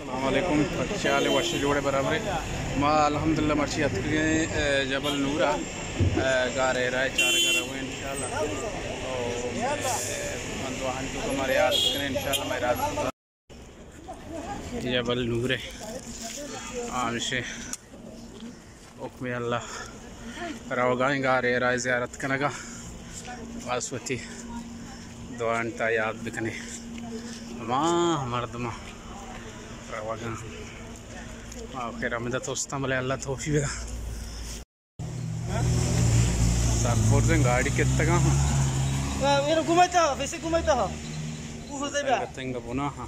السلام علیکم، چے حال اِنت؟ وش جوڑ ئے، برابر ئے؟ ما الحمدللہ مرچی اتکگیں، اے، جبل نور ءَ، اے، گار حرا ءِ چارگ ءَ رویں انشاءاللہ۔ او، اے، من دعا ہنچو کہ مارا یاد کنیں انشاءاللہ، ما یاد جبل نور ءَ ہمیشی حکم اللہ روگائیں گار حرا ءِ زیارت کنگا، بس وتی دعا انت یاد بکنے۔ ہما مردم روگا آخر ہمدا توستاں، بلے اللہ توفیق بدا۔ سک برزیں گاڑی کتگا ہاں۔ میرا گھماتا ہو، ویسے گھماتا ہو۔ وہ ہو جائے گا۔ تنگ بنا ہاں۔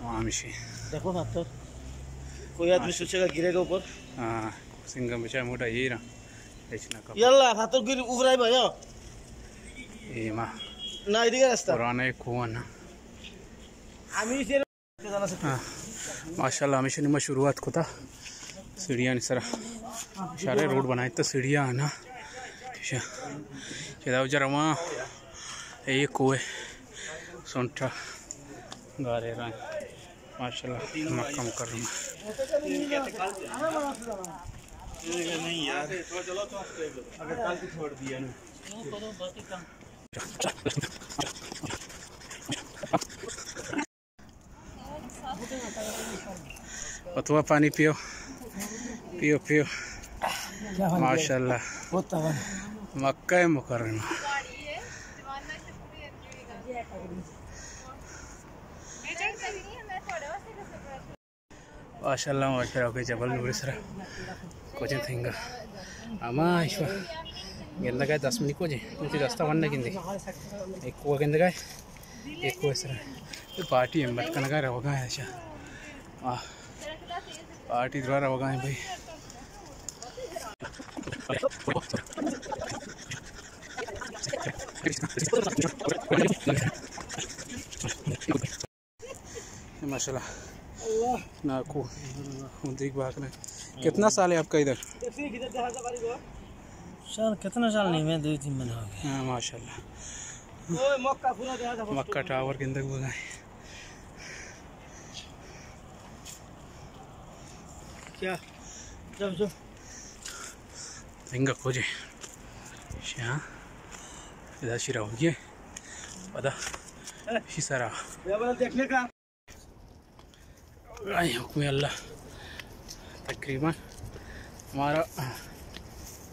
ہاں، ہمیشی۔ دیکھو نا تو۔ کوئی آدمی سوچے گا گرے گا اوپر۔ ہاں، سنگم بچا موٹا یہ رہا۔ ہچ نہ کپ۔ یلا، ہاتو گر اوپر آئی بھائی۔ اے ما۔ نہ، ادھر راستہ۔ پرانا ایک کنواں نا۔ ہمیں سے ہاں، ماشاءاللہ، ہمیشی نی ما شروعات کتا سیڑھیانی سرا۔ شارے روڈ بنائیتا سیڑھیاں نا۔ چدا اجا رواں اے کوہ سنٹا گار حرا۔ ماشاءاللہ، مکہ مکرمہ۔ نہیں یار، اگر کل کو چھوڑ دیا نا۔ اتوا پانی پیو، پیو، پیو۔ ماشاءاللہ۔ مکہ مکرمہ۔ ماشاءاللہ، ماشاءاللہ، اوکے، جبل نور سرا کجیں تنگا۔ اما ایشوا گندگا دس منی کجیں، مجھے دستا ون نہ گندے۔ ایک کو گندگا، ایک کو سرا۔ یہ پارٹی ہمت کنگا روگا ہے، اچھا۔ آہ۔ پارٹی درا روگا ہے بھائی۔ ماشاءاللہ۔ اللہ۔ ناکو۔ دیکھ بات میں۔ کتنا سال ہے آپ کا ادھر؟ سال، کتنا سال نہیں، میں دو تین مہینے ہو گئے۔ ہاں، ماشاءاللہ۔ مکہ ٹاور گندگ بگائیں۔ کیا؟ جب، جب۔ تنگا کجے۔ شاہ۔ ادا شیرا ہو گئے۔ پدا۔ شی سرا۔ آئی حکم اللہ۔ تقریباً ہمارا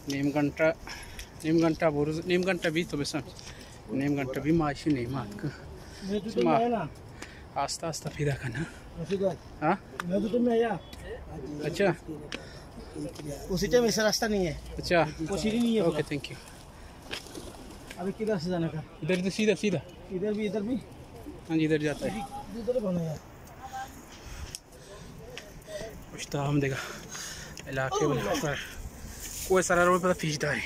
نیم گھنٹہ، نیم گھنٹہ برز، نیم گھنٹہ بھی تو بسم، نیم گھنٹہ بھی معاشی نہیں مات کا۔ آستہ آستہ پیدا کرنا۔ ہاں؟ اچھا۔ اسی ٹائم ایسا راستہ نہیں ہے۔ اچھا۔ وہ سیڑھی نہیں ہے اوکے، پورا۔ Thank you. ابھی کدھر سے جانے کا؟ ادھر، ادھر سیدھا، سیدھا۔ ادھر بھی، ادھر بھی؟ ہاں جی، ادھر جاتا ہے۔ ادھر بنا یار۔ پشتا ہم دیکھا علاقے والے پر کوہ سرا روڈ پر پیچ داری۔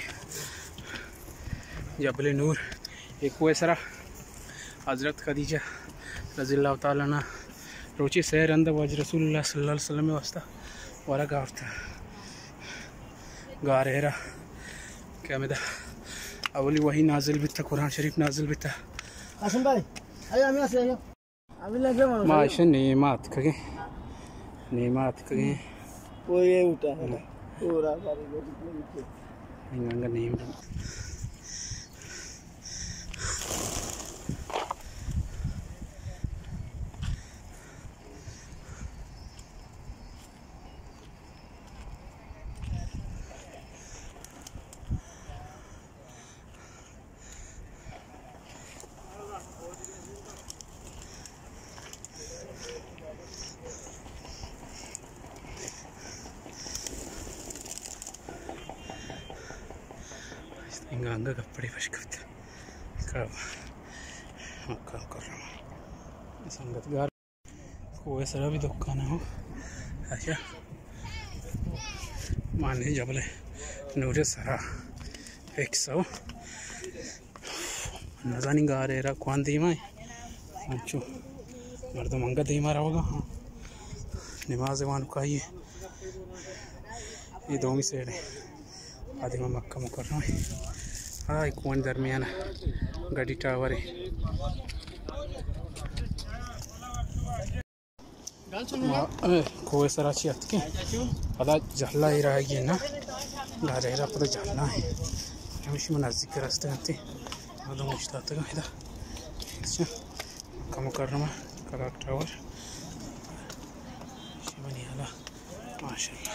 جبل نور، ایک کوہ سرا۔ حضرت خدیجہ رضی اللہ تعالیٰ عنہ روچے سئے رند واجہ رسول اللہ صلی اللہ علیہ وسلم واسطہ ورگ آورتا۔ گار حرا کہ ہمدا اولی وحی نازل بیتا، قرآن شریف نازل بیتا۔ قاسم بھائی، آیا ہمیں آسے آیا۔ ما ایشی نیمات کگیں، نیمات کگیں۔ وہ یہ اٹھا ہے۔ پورا بارے لوگ اتنے اٹھے۔ انگا نیم۔ انگا انگا کپڑے پش کپت۔ کب مکہ مکرمہ۔ سنگت گار۔ کوہ سرا بھی دکان ہو۔ اچھا۔ مانے جبل نور سرا۔ ایک سو۔ نزانی گار حرا کوان دیما ہے۔ انچو مردم انگا دیما روگا۔ نماز وانکائی ہے۔ یہ دومی سائیڈ ہے۔ آ دیما مکہ مکرمہ۔ ہاں، اے کوہنی درمیان ءَ گڈی ٹاور ایں۔ ما، اے، کوہ سرا چی اتکیں۔ پدا جہلا ایر آگی نا۔ گاڑی را پدا جہلا ہے۔ ہمیشی من نزدیک رستے انتی۔ مردم اوشتاتگا ادا۔ اچھا۔ مکہ مکرمہ، کلاک ٹاور۔ شی منی حالا۔ ماشاءاللہ۔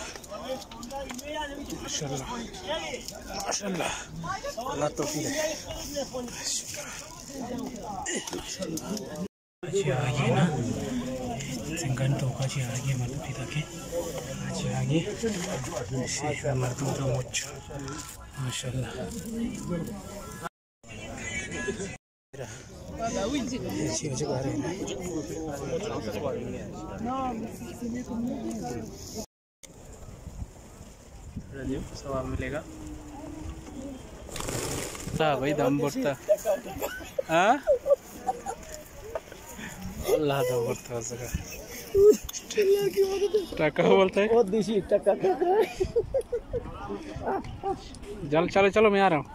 ماشاءاللہ۔ ماشاءاللہ۔ اللہ توفیق دے۔ ماشاءاللہ۔ چی آگی نا؟ سنگن توکا چی آگی مردم پیدا کے۔ چی آگی؟ شی مردم تو مچ۔ ماشاءاللہ۔ چی وجہ بارے نا؟ ثواب ملے گا۔ تا بھائی دم بڑھتا۔ ہاں؟ اللہ دم بڑھتا اس کا۔ ٹکا بولتا ہے؟ اور دیسی ٹکا۔ چل، چلو، چلو، میں آ رہا ہوں۔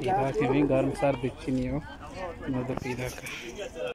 پیدا کہ میں گرم سر بچی نہیں ہو۔ مدد پیدا کر۔